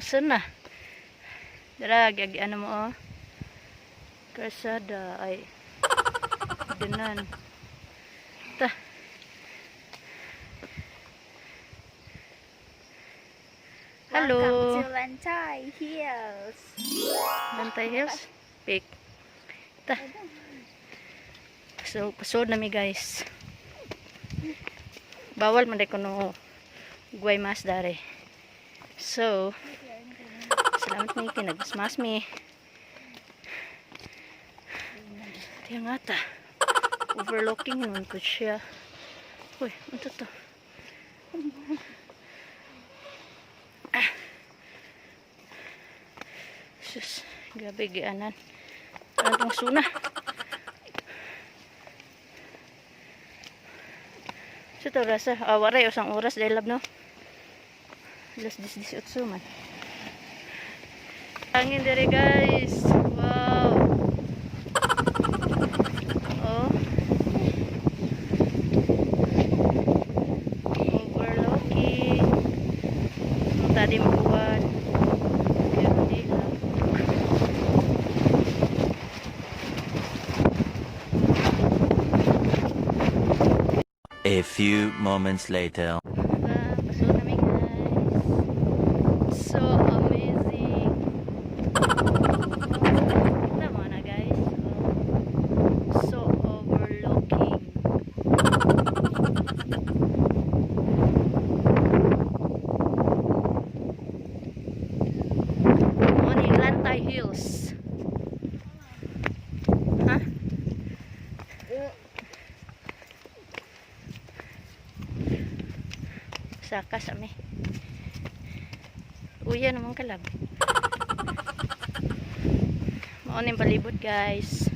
Saan na? Dara, gagi ano mo oh. Kalsada ay danan. Ta. Hello. Welcome to Lantay Hills. Lantay Hills. Pick. Ta. So, pasod na mi, guys. Bawal man ko no guway mas dare. So, salamat ni kinagmasmas mi. Tiya nga ta. Overlooking naman ko siya. Uy, ano to? Ah. Sus, grabe gianan. Ano tong suna? Sa to rasa, ah, waray usang oras dahil lab no. Alas 10:18 man. Hangin dere, guys. Wow. Oh. Overlooking. Ang tadi mabuwan. Pero di lang. A few moments later. Ah, pasok namin, guys. So amazing. Tama na, guys. Oh. So overlooking. Morning, Lantay Hills. Ha? Saka sa mi. Uya naman kalab. Mao ning palibot, guys.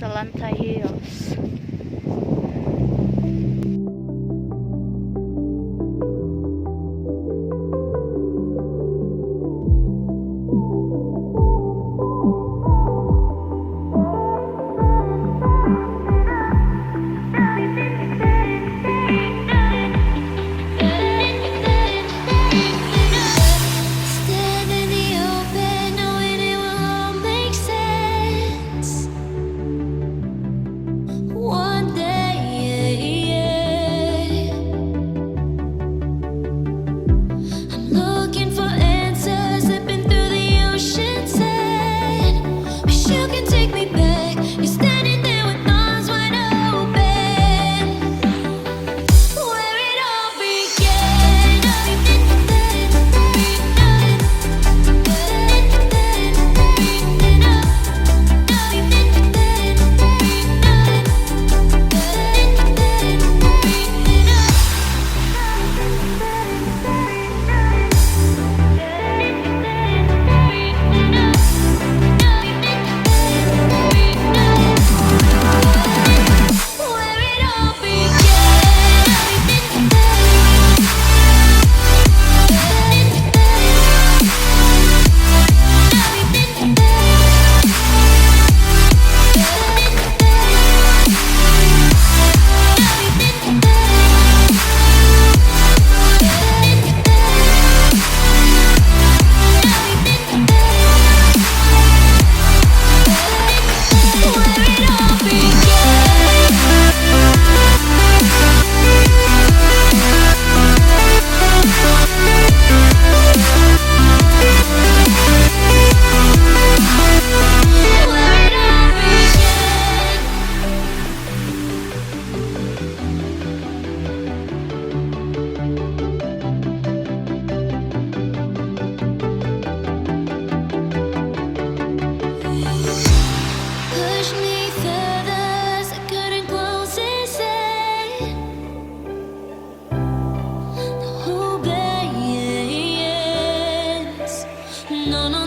Sa Lantay Hills. Stand in the open, knowing it will all make sense. One day, yeah. I'm looking for answers, slipping through the ocean sand. Wish you could take me back. You're standing there with arms wide open. Where it all began. Where it all began. Where it all began. Where it all began. Push me further, I couldn't close inside. The whole begins. No.